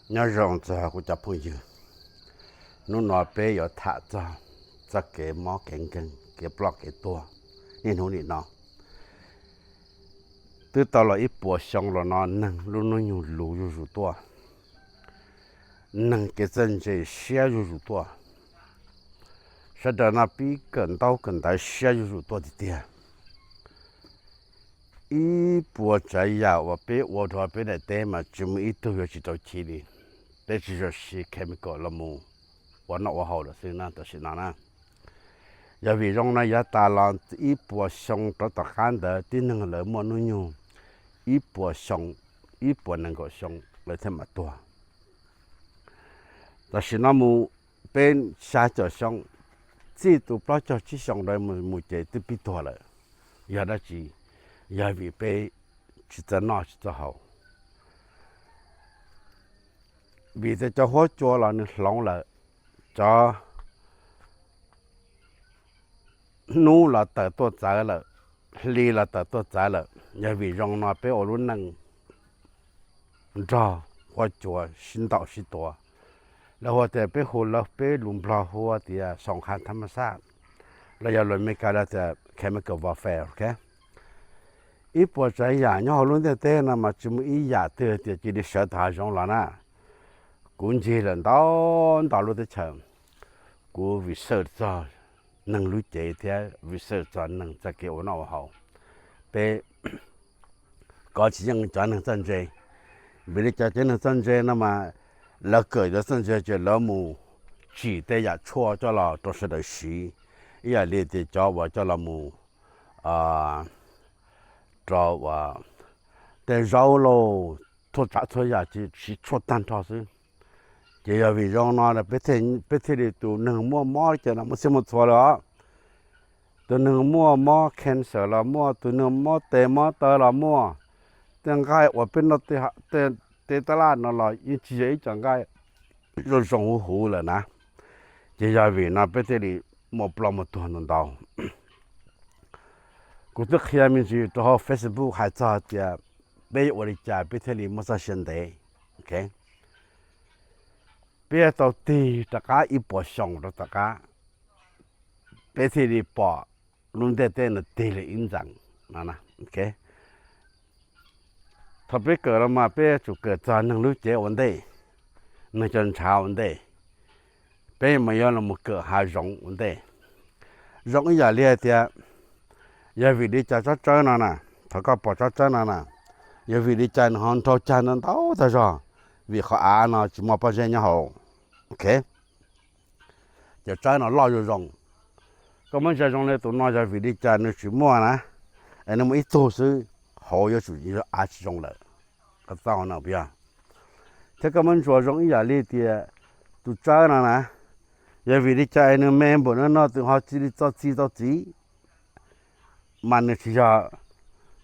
Nyob zoo txog kuv cov phooj ywg, hnub no peb yuav tham txog txoj kev mob kev nkeeg, kev ploj kev tuag niaj hnub nim no. Twb tau los ib puas xyoo los no neeg lub hnub nyoog luv zuj zus tuaj, neeg kev txawj ntse siab zuj zus tuaj, sawv daws no pib kawm ntaub kawm ntawv siab zuj zus tuaj tiag tiag. Ib puas tsav yam uas peb ua rau peb daim teb mas tsis muaj ib tug yuav tsis tau chiv li. Peb tsis txhob siv chemical los mus ua noj ua haus lawm xwb na tam sim no na. Yog vim zoo no yav tas los ib puas xyoo rov tom qab ntawd tib neeg lawv muaj hnub nyoog ib puas xyoo, ib puas nees nkaum xyoo lawv thiaj mam tuag. Tam sim no mus peb xya caum xyoo, txij tus plaub caug tsib xyoo ntawd mus ces twb pib tuag lawm. Yog dab tsi? Yog vim peb tsis txawj noj tsis txawj haus. Vim tias cov huab cua los nws hloov lawm, cov hnub los tawm tuaj txawv lawm, hli los tawm tuaj txawv lawm. Yog vim zoo no peb ua lub neej nrog huab cua sib ntaus sib tua. Lawv hu tias, peb hu lawv peb lus Nplog hu tias สงครามธรรมชาติ, los yog lus Amelikas tias chemical warfare, ok. Ib puas tsav yam nyob hauv lub ntiaj teb no mas tsis muaj ib yam twg tias cia li sawv tau hav zoov los na. Kuv ncig lawm ntau ntau lub teb chaws, kuv research txog neeg lub cev thiab research txog neeg txoj kev ua noj ua haus. Peb kov tsis yeej cov neeg txawj ntse. Vim li cas cov neeg txawj ntse no mas lawv kawm cov txawj ntse ces lawv mus tsim tej yam tshuaj coj los rau sawv daws siv, ib yam li tias cov uas coj los mus rau uas tej zaub lauj, txhua tsav txhua yam ces siv tshuaj tag nrho xwb. Ces yog vim zoo no peb thiaj li tus neeg muaj mob li cas no muaj txhij muaj txhua lawm os. Tus neeg muaj mob cancer los muaj, tus neeg mob tes mob taw los muaj. Tej nqaij uas peb noj tej tab laj no los yeej tsis yog ib co nqaij zoo zoo huv huv lawm na. Ces yog vim no peb thiaj li muaj ploj muaj tuag ntau ntau. Kuv twb qhia me ntsis rau hauv Facebook hais txog tias peb yuav ua li cas peb thiaj li muaj txoj sia ntev. Ok, peb yuav tau tig rov qab ib puas xyoo rau tom qab, peb thiaj li pom lub ntiaj teb no tig li ib ntxees no. Ok, thaum peb kawm los mas peb yuav tsum kawm txog neeg lub cev ua ntej, neeg cov ntshav ua ntej, peb mas yuav los mus kawm hav zoov ua ntej. Zoo ib yam li hais tias, yog vim li cas tsob tsawb no na, thaum koj pom tsob tsawb no na, yog vim li cas nws ho nraug cag ntau ntau tag zog? Vim qhov av no tsis muaj pob zeb nyob hauv. Ok, cov tsawb no loj zoo zoo. Koj muab ntsia zoo li tus no yog vim li cas nws tsis muaj na, es nws muaj ib tug xwb, hauv yuav tsum av tsis zoo lawm. Koj txauj no puas yog? Thiab koj muab ntsuas zoo ib yam li tias tus tsawb no na, yog vim li cas es nws me npaum no no tus ho cia li txo txi tau txiv? Mas nws tsis yog,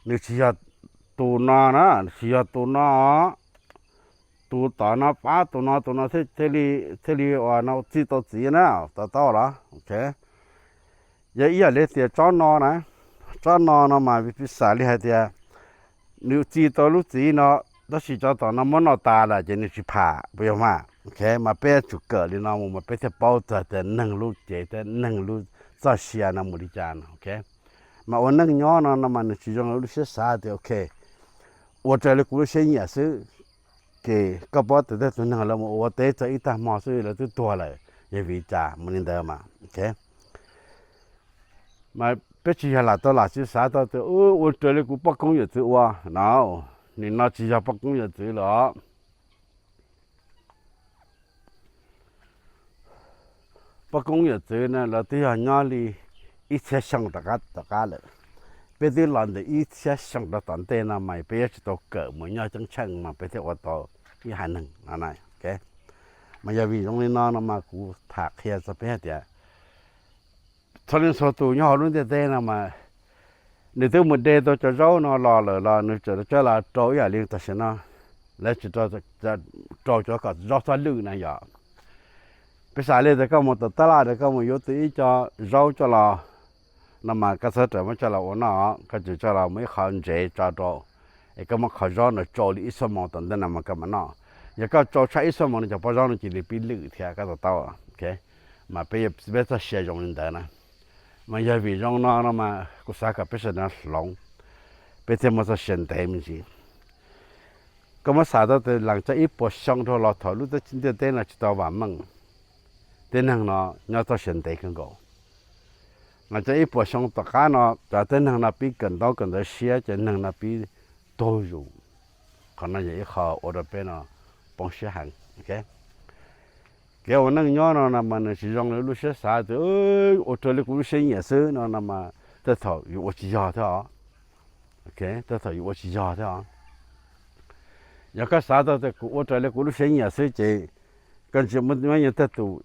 nws tsis yog tus no na, nws tsis yog tus no, tus tom no pab tus no, tus no thiaj li, thiaj li uas no txi tau txiv na, to taub los? Ok, yog ib yam li tias tsob no na, tsob no no mas piv xam li hais tias nws txi tau lub txiv no, tab sis cov tom no muab noj tas lawm ces nws tsis pham, puas yog mas? Ok, mas peb yuav tsum kawm li no mus mas peb thiaj paub txog tias neeg lub cev thiab neeg lub txoj sia no mus li cas no. Ok, mas ua neej nyob no no mas nws tsis zoo lub siab xav tias ok, ua raws li kuv lub siab nyiam xwb, ces koj paub tias tej tus neeg lawv mus ua teb txog ib tag hmo xwb lawv twb tuag lawm, yog vim li cas mus li ntawd mas. Ok, mas peb tsis yog lam tau lam tsis xav tau tias ua raws li kuv poj koob yawm txwv ua no, nim no tsis yog poj koob yawm txwv lawm os. Poj koob yawm txwv na lawv twb yog nyob li ib txhiab xyoo tom qab lawm. Peb twb los ntawm ib txhiab xyoo rau tom ntej no mas peb yuav tsum tau kawm mus nyob ceeb tsheej mas peb thiaj ua tau ib haiv neeg no na. Mas yog vim zoo li no no mas kuv tham qhia txog peb hais tias txhua leej txhua tus nyob hauv lub ntiaj teb no mas nws twb mus de tau cov zaub no los lawm los nws tseem coj los rau ib yam li tam sim no lawv tsis rau cov kom zaub txhob lwj na yom. Peb xav li tias koj mus tom tab laj es koj mus yuav tau ib co zaub coj los no mas koj txhob rawm muab coj los ua noj, koj tseem coj los muab ib qho ntsev tso rau, es koj muab qhov zaub no tsau li ib xuab moos tom ntej no mas koj mam noj. Yog koj tsau tshaj ib xuab moos no cov pob zaub no cia li pib lwj thiab koj to taub. Mas peb, peb txoj sia zoo li ntawd na. Mas yog vim zoo no no mas kuv xav kom peb sawv daws hloov, peb thiaj muaj txoj sia ntev me ntsis. Koj muab xav tau tias lees cov ib puas xyoo dhau los thaum lub ntiaj teb no tsis tau vam meej, tib neeg no nyob txoj sia ntev kawg nkaus. Lees cov ib puas xyoo tom qab no cov tib neeg no pib kawm ntaub kawm ntawv siab, ces neeg no pib tuag zus. Qhov no yog ib qho ua rau peb no poob siab heev. Kev ua neej nyob no no mas nws tsis zoo li lub siab xav tias ua raws li kuv lub siab nyiam xwb no no mas tej thaum yuav ua tsis yog thiab os. Tej thaum yuav ua tsis yog thiab os. Yog koj xav tau tias kuv ua raws li kuv lub siab nyiam xwb ces koj ntsia muaj ib tug tag tus,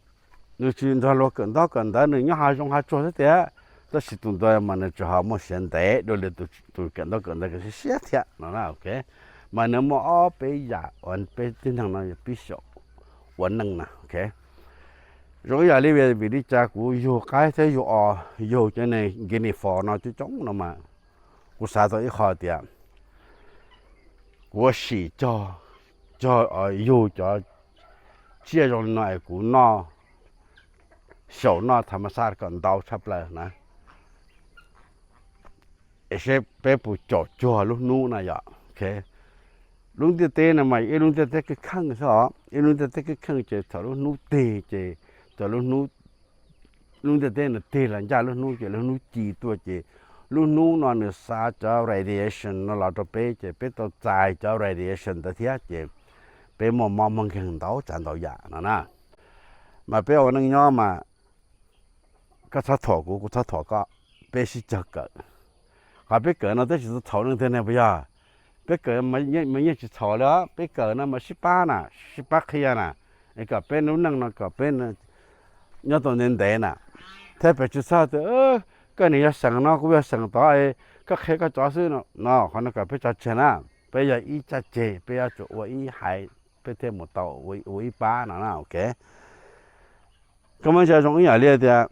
nws tsis nrog luag kawm ntaub kawm ntawv, nws nyob hav zoov hav tsuag xwb tiag, tab sis tus ntawd mas nws tseem ho muaj sia ntev dua li tus kawm ntaub kawm ntawv siab thiab no. Mas nws muaj ob peb yam uas peb tib neeg no pib xyaum ua neej na. Zoo ib yam li vim li cas kuv yug qaib thiab yug os, yug cov neeg guinea fowl no coob coob no mas kuv xav tau ib qho tias kuv ua sim cog, cog yug cov tsiaj zoo li no es kuv noj, xyaum noj tham mas xaj kom ntau tshaj plaws na. Es seb peb puas caum cuag lub hnub na yom. Lub ntiaj teb no mas ib lub ntiaj teb kheej kheej xwb os, ib lub ntiaj teb kheej kheej ces thaum lub hnub tig ces, thaum lub hnub, lub ntiaj teb no tig los ncaj lub hnub ces lub hnub ci tuaj ces lub hnub no nws xa cov radiation no los rau peb ces peb tau txais cov radiation ntawd thiab ces peb muaj mob muaj nkeeg ntau tsav ntau yam no na. Mas peb ua neej nyob mas koj txhob thuam kuv, kuv txhob thuam koj, peb sib cog kawm. Qhov peb kawm no twb tsis txhaum leej twg ne puas yog? Peb kawm mas yeej tsis txhaum li os, peb kawm no mas sib pab na, sib pab qhia na, es kom peb lub neej no kom peb nyob tau ntev ntev na. Thiab peb tsis txhob tias koj nim yog xeem no kuv yog xeem tod, koj qhia koj cov xwb no, qhov no kom peb tso tseg na. Peb yog ib caj ceg, peb yuav tsum ua ib haiv, peb thiaj mus tau ua ib pab no na. Koj muab ntsia zoo ib yam li tias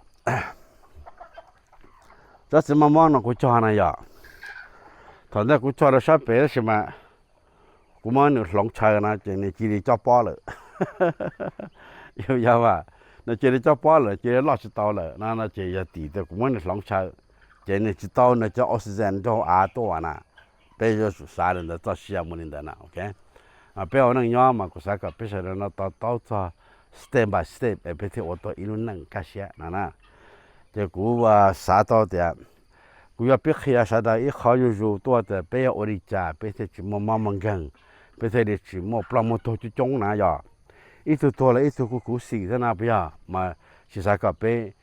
tsob txiv moj mob no kuv cog na yom, thaum ntej kuv cog rau sab pem tab sis mas kuv muab nws hloov tshaw no ces nws cia li cob pob lawm. Yog, yog mas nws cia li cob pob lawm, cia li loj tsis tau lawm no no ces yog tim tias kuv muab nws hloov tshaw, ces nws tsis tau nws cov oxygen nraug av tuaj na. Peb yuav tsum xav li ntawd, txoj sia muaj li ntawd na. Peb ua neej nyob mas kuv xav kom peb sawv daws no to taub txog step by step es peb thiaj ua tau ib lub neej kaj siab no na. Ces kuv xav tau tias kuv yuav pib qhia sawv daws ib qho zuj zus tuaj tias peb yuav ua li cas peb thiaj tsis muaj mob muaj nkeeg, peb thiaj li tsis muaj ploj muaj tuag coob coob na yom. Ib tug tuag los ib tug kuj khuv xim thiab na puas yog? Mas tsis xav kom peb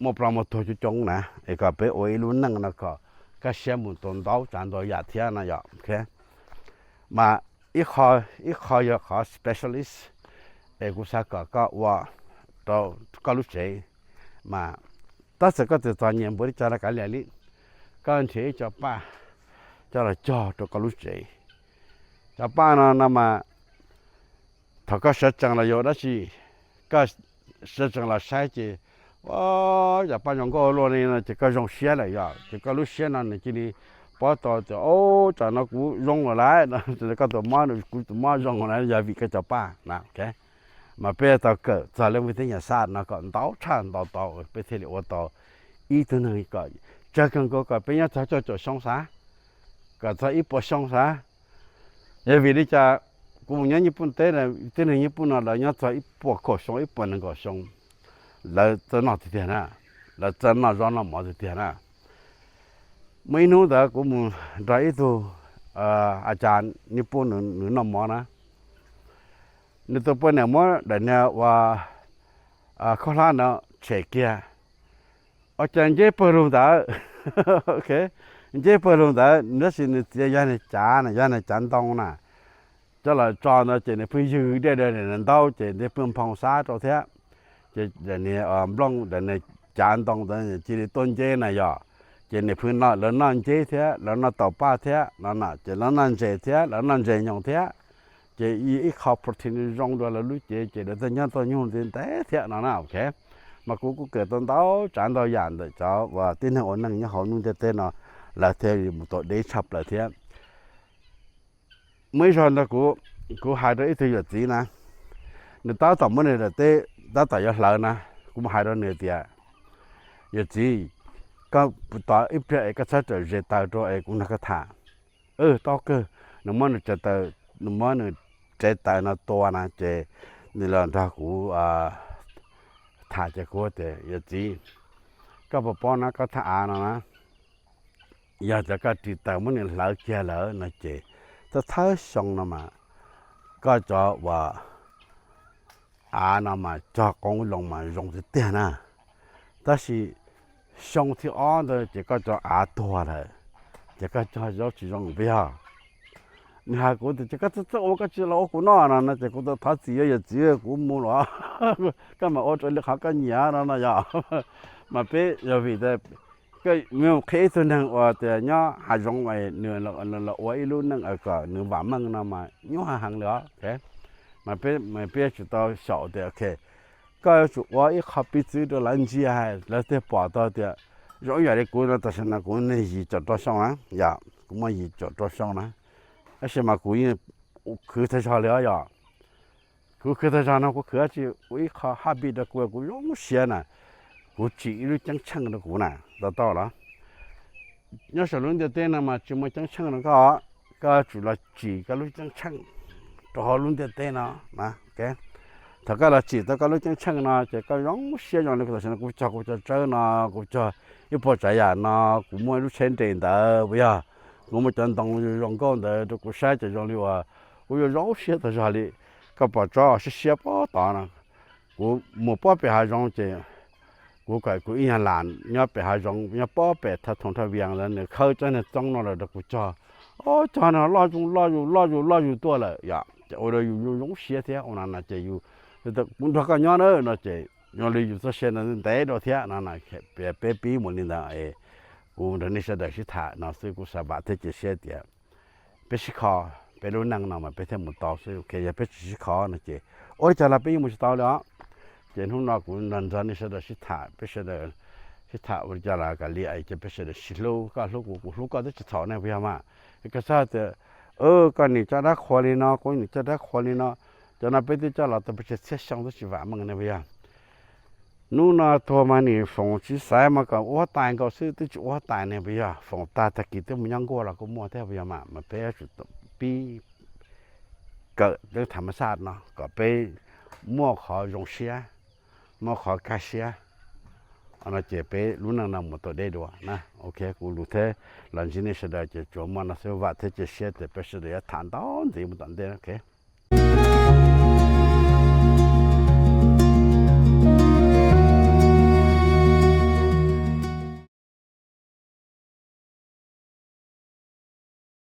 muaj ploj muaj tuag coob coob na, es kom peb ua ib lub neej no kom kaj siab mus tau ntau tsav ntau yam thiab no yom. Mas ib qho, ib qho yog qhov specialist es kuv xav kom koj ua rau koj lub tsev. Mas tab sis koj txawm txom nyem npaum li cas los kav liam li, koj nrhiav ib co paj coj los cog rau koj lub tsev. Cov paj no no mas thaum koj sawv tsees los yog dab tsi, koj sawv tsees los saib ces, o, cov paj zoo nkauj luaj li no ces koj zoo siab lawm yom, ces koj lub siab no nws cia li paub tau tias, o, tsam no kuv zoo lawm lauj, koj tus mob, kuv tus mob zoo lawm yog vim koj cov paj na. Mas peb tau kawm txog lub ntiaj teb nyuam xaj no kom ntau tshaj ntau tau peb thiaj li ua tau ib tug neeg kom tsawg kawg nkaus kom peb nyob txog cuaj caum xyoo xav, kom txog ib puas xyoo xav. Yog vim li cas kuv mus nyob Nyij Pooj teb, tib neeg Nyij Pooj no lawv nyob txog ib puas kaum xyoo, ib puas nees nkaum xyoo, lawv txawj noj tiag tiag na, lawv txawj noj zaub noj mov tiag tiag na. Muaj ib hnub ntawd kuv mus nrog ib tug a cas Nyij Pooj nws noj mov na, nws tus poj niam muab daim niag ua khaub hlab no tshem kiag, ua cas nceb pawg lug ntawd. Nceb pawg lug ntawd tab sis nws txiav yog niag cav na, yog niag cav ntoo na, coj los tso ntawd ces nws pheej ywg dej daim ntaub ces nws pheej nphoo xab rau thiab. Ces daim niag nplooj, daim niag cav ntoo ntawd cia li tuaj nceb na yom. Ces nws pheej noj, lawv noj nceb thiab, lawv noj taum paj thiab no na, ces lawv noj ntses thiab, lawv noj ntses nyoos thiab. Ces ib qho protein zoo dua lawv lub cev ces lawv thiaj nyob tau nyuj ntev ntev thiab no na. Mas kuv kuj kawm tau ntau tsav ntau yam ntawm cov uas tib neeg ua neej nyob hauv lub ntiaj teb no, lawv thiaj li mus tau deb tshaj plaws thiab. Muaj ib zaug ntawd kuv kuv hais rau ib tug yawm txiv na, nws tab tom muab nws daim teb tab tom yuav hlawv na, kuv mus hais rau nws tias, yawm txiv, koj tos ib pliag es koj txhob rawm zes taws rau es kuv nrog koj tham. Tau kawg. Nws muab nws tsev taws, nws muab nws tsev taws no tua na ces nws los nrog kuv tham ces kuv tias, yawm txiv, koj puas paub na, koj thaj av no na, yog tias koj ris taws muab nws hlawv kiag lawm no ces thawj thawj xyoo no mas koj cov uas av no mas cog qoob loo mas zoo tiag tiag na. Tab sis xyoo thib ob ntawd ces koj cov av tuag lawm, ces koj cog zaub tsis zoo puas yog? Nws hais kuv tias, ces koj txhob txhob ua, koj tsis los ua kuv noj no no ces kuv tau thov txim, yawm txiv, kuv mus los koj mam ua raws li qhov koj nyiam no no yog. Mas peb yog vim tias, koj mus qhia ib tug neeg uas tias nyob hav zoov es nws los ua ib lub neej kom nws vam meej no mas nyuaj heev li os. Mas peb yuav tsum tau xyaum tias, koj yuav tsum ua ib qho piv txwv rau lawv ntsia, lawv thiaj pom tau tias zoo ib yam li kuv no, tam sim no kuv neeg yim caum rau xyoo na, yog kuv muaj yim caum rau xyoo na, tab sis mas kuv yeej khwv tag zog li os yog. Kuv khwv tag zog no kuv khwv dab tsi? Ua ib qho habit rau kuv, kuv zoo siab na, kuv tsim ib lub ceeb tsheej rau kuv na, to taub los. Nyob saum lub ntiaj teb no mas tsis muaj ceeb tsheej rau koj, koj yuav tsum los tsim koj lub ceeb tsheej rau hauv lub ntiaj teb no. Thaum koj los tsim tau koj lub ceeb tsheej no ces koj zoo siab zoo li tam sim no kuv cog kuv cov tsawb no, kuv cog ib puas tsav yam no, kuv muaj ib lub tsheb nres ntawd puas yog, kuv muaj cov ntoo zoo nkauj ntawd rau kuv saib ces zoo li uas kuv yuav zoo siab tag zog li. Koj pom tsob siab siab pob tod no, kuv mus pob pem hav zoov ces kuv kom kuv ib nyuag lam nyob pem hav zoov nyob pob pem thaj thoom thaj vias ntawd nws khawb tsob niag txoob no los rau kuv cog. Ob cog no loj zus loj zus loj zus loj zus tuaj lawm yom, ces ua rau yus zoo siab thiab ua no no ces yus, kuv nrog koj nyob na no ces zoo li yus txoj sia ntawd ntev dua thiab no. Peb pib mus li ntawd es kuv nrog nej sawv daws sib tham no xwb, kuv xav vam thiab cia siab tias peb sib kho, peb lub neej no mas peb thiaj mus tau xwb. Yog peb tsis sib kho no ces ua li cas los peb yeej mus tsis tau li os. Ces hnub no kuv nrog nrog nej sawv daws sib tham, peb sawv daws sib tham ua li cas los kav liam ces peb sawv daws sib hlub, koj hlub kuv kuv hlub koj twb tsis txhaum ne puas yog mas. Koj txhob tias koj nim coj dab qhuas li no, kuv nim coj dab qhuas li no, cov no peb twb coj los tau pes tsawg txhiab xyoo twb tsis vam meej ne puas yog. Hnub no tuag mas nim foom tsis xaiv mas kom ua huab tais nkaus xwb twb tsis ua huab tais ne puas yog. Foom tag tag kis twb mus nyob nkuaj los kuj muaj thiab puas yog mas. Mas peb yuav tsum pib kawm tej tham mas xaj no kom peb muaj qhov zoo siab, muaj qhov kaj siab no ces peb lub neej no mus tau deb dua na. Ok, kuv lus thiab los ntsib nej sawv daws ces tsuas muaj no xwb, vam thiab cia siab tias peb sawv daws yuav tham ntau ntxiv mus tom ntej na.